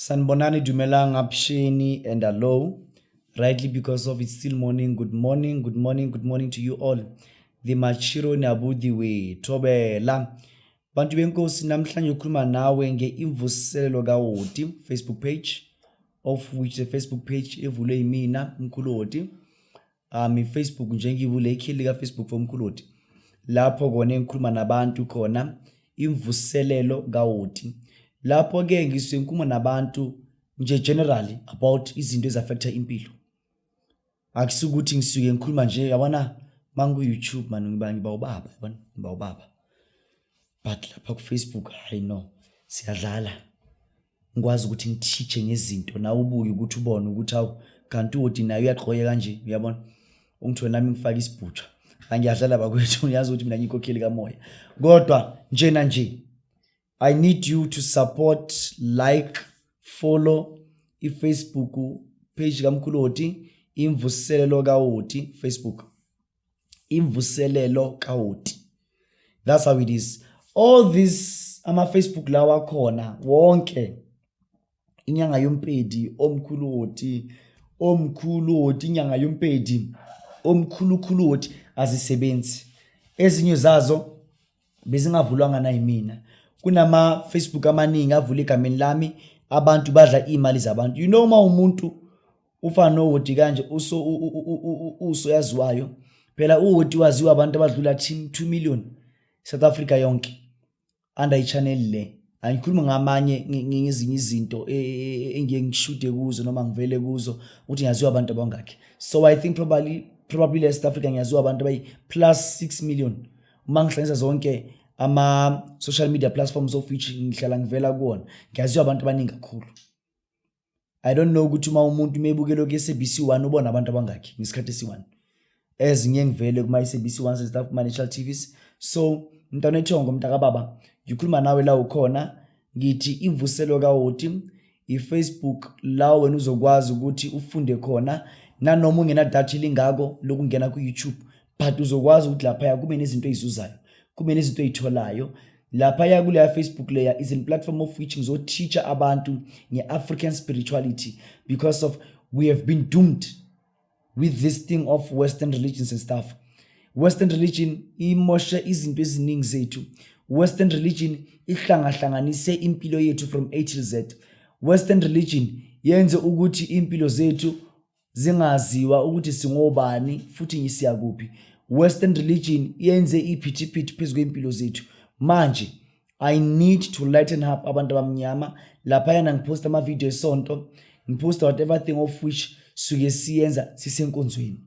Sanibonani, dumelang, avuxeni and hello. Rightly, because of it's still morning. Good morning, good morning, good morning to you all. The Machiro Nabudi Thobela. Bantu benkosi, namhlanje ukhuluma nawe ngeimvuselelo kaWoti Facebook page, of which the Facebook page evulwe yimina uMkhulu Hoti. I-Facebook nje ngivule ikheli ka Facebook for uMkhulu Hoti. Lapho kona engikhuluma nabantu khona, imvuselelo kaWoti. Lapho ke ngisuke ngikhuluma nabantu nje generally about izinto ezi-affecta impilo. Akusukuthi ngisuke ngikhuluma nje, yabona, mangu YouTube man, ngiba ubaba, yabona, ngiba ubaba. But lapha ku Facebook, hayi no, siyadlala. Ngikwazi ukuthi ngithiche ngezinto, nawe ubuye ukuthi ubone ukuthi hawu, kanti uWoti naye uyaqoye kanje, uyabona. Ungithole nami ngifaka isibhutsha. Angiyadlala bakwethu, uyazi ukuthi mina ngiyinkokheli kamoya. Kodwa njena nje I need you to support, like, follow i-Facebook page kaMkhulu Hoti, Imvuselelo kaWoti Facebook. Imvuselelo kaWoti. That's how it is. All these ama Facebook lawa khona wonke, inyanga yompedi, omkhulu Hoti, omkhulu Hoti, inyanga yompedi, omkhulu khulu Hoti, azisebenzi. Ezinye zazo bezingavulwanga nayimina. Kunama Facebook amaningi avula egameni lami, abantu badla imali zabantu. Uma umuntu ufana noWoti kanje, uso uso yaziwayo phela, uWoti waziwa abantu abadlula 2 million South Africa yonke under i-channel le. Angikhulumi ngamanye, ngezinye izinto engiye ngishude kuzo noma ngivele kuzo ukuthi ngiyaziwa abantu abangakhi. So I think probably le South Africa ngiyaziwa abantu abayi plus 6 million uma ngihlanganisa zonke ama social media platforms of which ngihlala ngivela kuwona. Ngiyaziwa abantu abaningi kakhulu. I don't know ukuthi uma umuntu mebukele ku-SABC 1 ubona abantu abangakhi ngesikhathi esi-1, ezinye ngivele kuma-SABC 1 and stuff, kuma-national TVs. So mntwana ethongo, mntakababa, ngikhuluma nawe la ukhona, ngithi imvuselo kaWoti i-Facebook la wena uzokwazi ukuthi ufunde khona nanoma ungenadatha elingako lokungena ku-YouTube, but uzokwazi ukuthi laphaya kube nezinto ey'zuzayo, kube nezinto ey'tholayo laphaya kuleya Facebook leya. Is in platform of which ngizoteacha abantu nge-African spirituality, because of we have been doomed with this thing of Western religions and stuff. Western religion imoshe izinto eziningi zethu. Western religion ihlangahlanganise impilo yethu from A till Z. Western religion yenze ukuthi impilo zethu zingaziwa ukuthi singobani futhi ngisiya kuphi. Western religion yenze iphithiphithi phezu kwempilo zethu. Manje I need to lighten up abantu abamnyama. Laphayana ngiphosta amavidiyo esonto, ngiphosta whatever thing of which suke siyenza sisenkonzweni,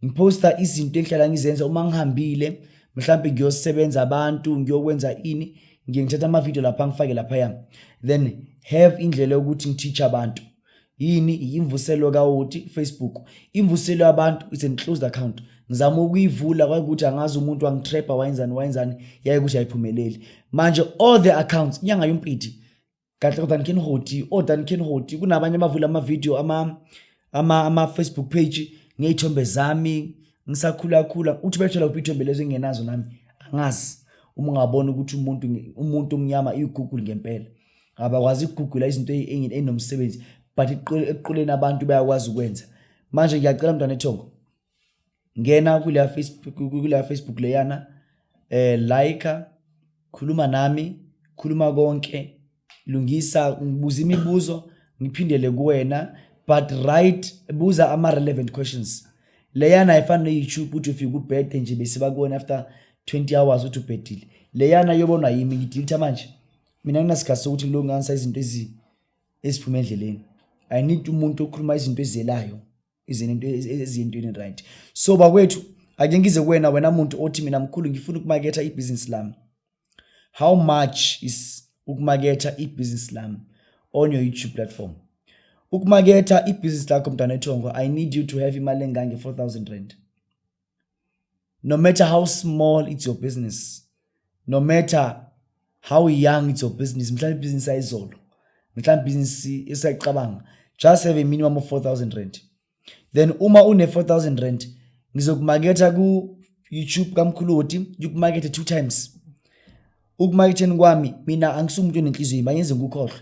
ngiphosta izinto engihlala ngizenza uma ngihambile, mhlawumbe ngiyosebenza abantu, ngiyokwenza ini, ngiye ngithatha amavidiyo lapha ngifake laphaya, then have indlela yokuthi ngiteach abantu. Yini imvuselo kaWoti Facebook? Imvuselo yabantu is an closed account. Ngizama ukuyivula kwayikuthi angazi umuntu wangitrapha, wayenzani wayenzani, yaye ukuthi ayiphumeleli. Manje all the accounts, inyanga yompidi kahle, kodwa Ken Hoti, oDan Ken Hoti, kunabanye abavula ama-video, ama Facebook page ngey'thombe zami ngisakhula khula, uthi bethola kuphi iy'thombe lezo engingenazo nami angazi. Uma ungabona ukuthi umuntu omnyama i-Google ngempela, abakwazi ukugugula izinto ey'nomsebenzi, but ekuqoleni abantu bayakwazi ukwenza. Manje ngiyacela, mntwana ethongo, ngena kuleya Facebook leyana, like, khuluma nami, khuluma konke, lungisa, ngibuza imibuzo, ngiphindele kuwena, but right, buza ama-relevant questions. Leyana ayifani ne-YouTube, uthi ufike ubhede nje bese bakubona after 20 hours uthi ubhedile. Leyana yobonwa yimi, ngidelete. Manje mina nginasikhathi sokuthi ngilokhu nganisa izinto eziphuma endleleni. I need umuntu okhuluma izinto eziyelayo, izinto eziyentweni right. So bakwethu, ake ngize kuwena, wena muntu othi, "Mina mkhulu, ngifuna ukumaketha ibhizinisi lami." How much is ukumaketha ibhizinisi lami on your YouTube platform? Ukumaketha ibhizinisi lakho, mntwana ethongo, I need you to have imali engange R4000. No matter how small it's your business, no matter how young it's your business, mhlawumbe ibhizinisi ayizolo, mhlawumbe ibhizinisi esayicabanga, just have a minimum of R4000. Then uma une R4000, ngizokumaketha ku YouTube kaMkhulu Hoti, ngikumakethe two times. Ukumaketheni kwami, mina angisumuntu onenhliziyo, bangenze ngikukhohlwe.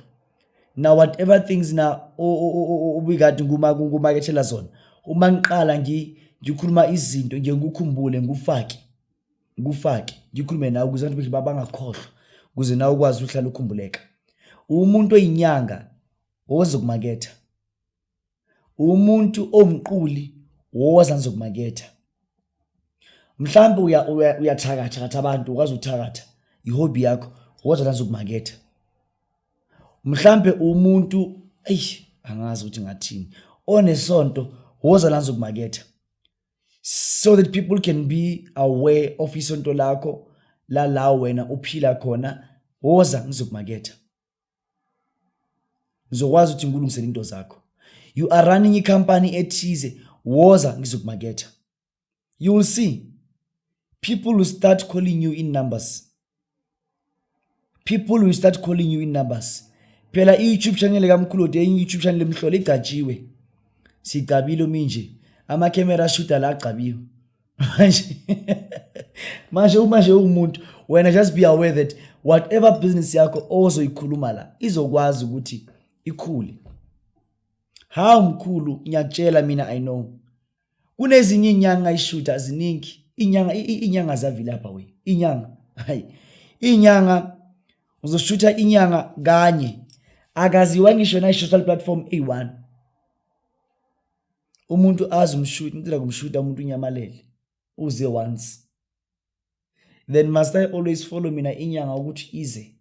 Na whatever things na ubikade ngumakethela zona, uma ngiqala ngikhuluma izinto, ngiye ngikukhumbule, ngikufake, ngikufake, ngikhulume nawe ukuze abantu bangakhohlwa, ukuze nawe ukwazi uhlala ukhumbuleka. Umuntu oyinyanga ozokumaketha, umuntu omquli woza nizokumaketha. Mhlawumbe uyathakatha kathi abantu ukwazi ukuthakatha, ihobby yakho, woza nizokumaketha. Mhlambe umuntu, eyi, angazi ukuthi ngathini, onesonto, woza la nizokumaketha, so that people can be aware of isonto lakho la wena uphila khona. Woza ngizokumaketha, ngizokwazi ukuthi ngikulungisele into zakho. You are running icompany ethize, woza ngizokumaketha. You will see people will start calling you in numbers. People will start calling you in numbers. Phela i-YouTube channel kaMkhulu, enye i-YouTube channel emhlolo igcatshiwe, sigcabile minje, amakhemera ashuta la agcabiwe manje. Manje uma nje umuntu wena, just be aware that whatever business yakho ozoyikhuluma la izokwazi ukuthi ikhule. Hawu mkhulu, ngiyakutshela mina, I know kunezinye inyanga ayishuta ziningi inyanga, inyanga zavilapha we, inyanga, hayi, inyanga uzoshutha inyanga kanye, akaziwa ngisho na social platform eyi-one. Umuntu azi umshuti, ngicela kumshuta umuntu unyamalele, uze once. Then must I always follow mina inyanga ukuthi ize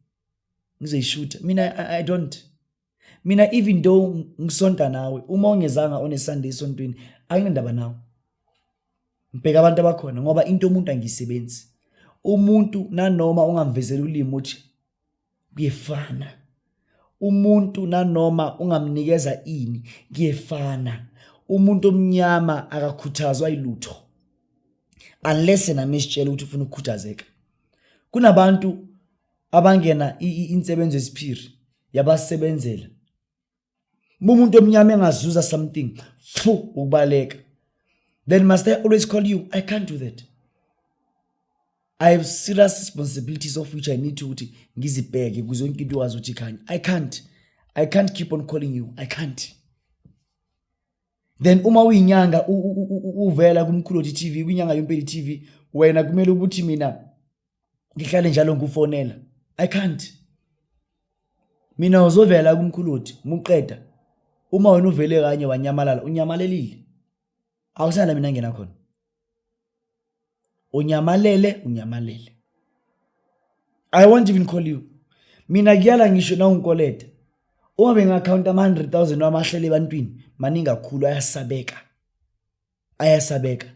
ngizoyishuta? Mina I don't. Mina, even though ngisonta nawe, uma ungezanga on a Sunday esontweni, anginandaba nawe. Ngibheka abantu abakhona, ngoba into umuntu angiyisebenzi. Umuntu nanoma ungamvezela ulimi uthi kuyefana, umuntu nanoma ungamnikeza ini kuyefana. Umuntu omnyama akakhuthazwa yilutho unless yena mesitshela ukuthi ufuna ukukhuthazeka. Kunabantu abangena insebenzo yesiphiri yabasebenzela. Uma umuntu omnyama engazuza something, fu, ukubaleka. Then must I always call you? I can't do that. I have serious responsibilities of which I need to ukuthi ngizibheke kuze yonke into wazi ukuthi ikhanya. I can't keep on calling you. I can't. Then uma uyinyanga, uvela kuMkhulu TV, kwiNyanga Yompeli TV, wena kumele ukuthi mina ngihlale njalo ngikufonela? I can't. Mina uzovela kuMkhuloti muqeda. Uma wena uvele kanye wanyamalala, unyamalelile, awusana mina ngena khona. Unyamalele, unyamalele. I won't even call you. Mina kuyala ngisho na ungikoleta, uma bengakhawunta ama-100 000 wamahlele ebantwini, maningi kakhulu, ayasabeka, ayasabeka.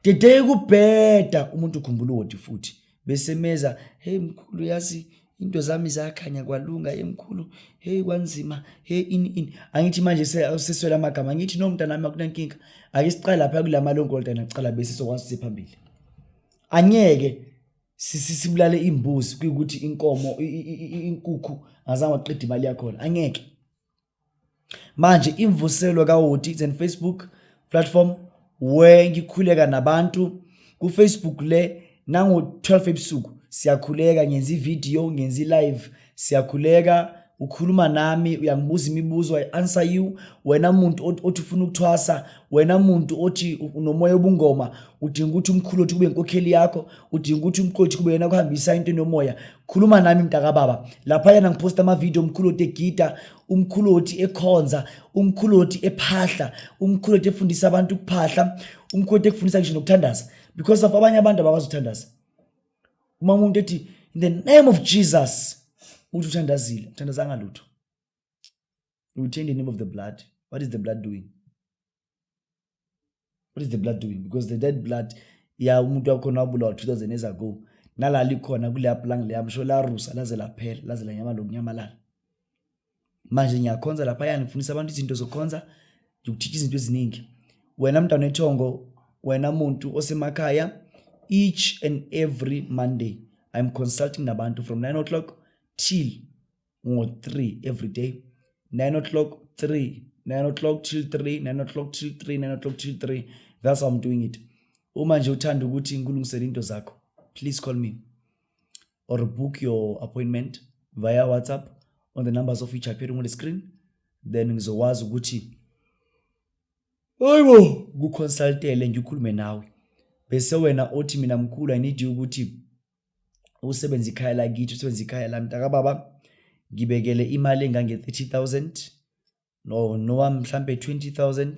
Dede kubheda umuntu ukhumbula uwodi futhi bese meza, "Hey mkhulu, yazi into zami zakhanya kwalunga. Hey mkhulu, hey, kwanzima, hey, ini ini." Angithi manje seswela amagama. Ngithi, "No, mntanami, akunankinga. Ake siqale lapha kula malongo naqala, bese sokwazi siphambili." Angeke sibulale imbuzi kuyikuthi inkomo, inkukhu azange waqeda imali yakhona. Angeke. Manje imvuselo kaWoti is on Facebook platform where ngikhuleka nabantu ku-Facebook le. Nango-12 ebusuku siyakhuleka, ngenza ivideo, ngenza i-live, siyakhuleka. Ukhuluma nami, uyangibuza imibuzo, I answer you. Wena muntu othi ufuna ukuthwasa, wena muntu othi unomoya obungoma, udinga ukuthi umkhulu othi kube inkokheli yakho, udinga ukuthi umkhulu othi kube yena kuhambisa into enomoya, khuluma nami mntakababa. Laphayana ngiphosta amavidiyo omkhulu othi egida, umkhulu othi ekhonza, umkhulu othi ephahla, umkhulu othi efundisa abantu ukuphahla, umkhulu othi ekufundisa ngisho nokuthandaza, because of abanye abantu abakwazi ukuthandaza. Uma umuntu ethi, "In the name of Jesus," uthi uthandazile, uthandazanga lutho. We change the name of the blood. What is the blood doing? What is the blood doing? Because the dead blood ya umuntu wakhona wabulawa 2000 years ago, nala likhona kuleya plank leya, msho larusa laze laphela, laze lanyamala ukunyamalala. Manje ngiyakhonza laphayana, ngifundisa abantu izinto zokukhonza, ngikuthintsha izinto eziningi. Wena mntwana wethongo, wena muntu osemakhaya, each and every Monday I'm consulting nabantu from 9 o'clock till ngo-3 every day. 9 o'clock, 3, 9 o'clock till 3, 9 o'clock till 3, 9 o'clock till 3. That's how I'm doing it. Uma nje uthanda ukuthi ngikulungisele into zakho, please call me or book your appointment via WhatsApp. on the numbers of which appearing on the screen, then ngizokwazi ukuthi hayibo kuconsultele ngikhulume nawe, bese wena othi mina mkhulu I need you ukuthi usebenze ikhaya lakithi, usebenze ikhaya lami mntakababa, ngibekele imali engange-30 000, no noma mhlambe 20 000.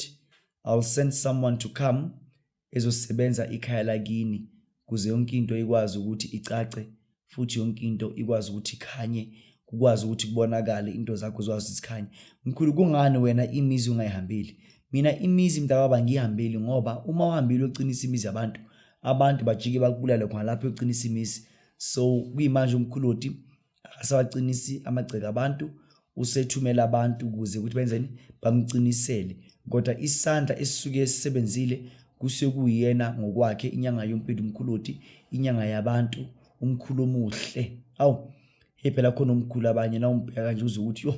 I'll send someone to come ezosebenza ikhaya lakini kuze yonke into ikwazi ukuthi icace futhi yonke into ikwazi ukuthi ikhanye, kukwazi ukuthi kubonakale into zakho zikwazi ukuthi zikhanye. Mkhulu, kungani wena imizi ungayihambeli? Mina imizi mntakababa ngiyihambeli ngoba uma uhambile uyocinisa imizi yabantu, abantu bajike bakubulale khona lapho uyocinisa imizi. So kuyimanje umkhuloti akasawacinisi amagceke abantu, usethumela abantu ukuze ukuthi benzeni, bamcinisele, kodwa isandla esisuke sisebenzile kusuke kuyena ngokwakhe, inyanga yompilo umkhuloti, inyanga yabantu, umkhulu omuhle. Awu hey, phela khona umkhulu abanye na umbheka nje uze ukuthi yo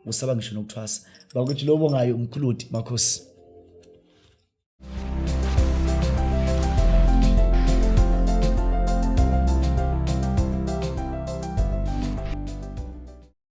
usaba ngisho nokuthwasa. Bakuthi lo bongayo umkhuloti makhosi.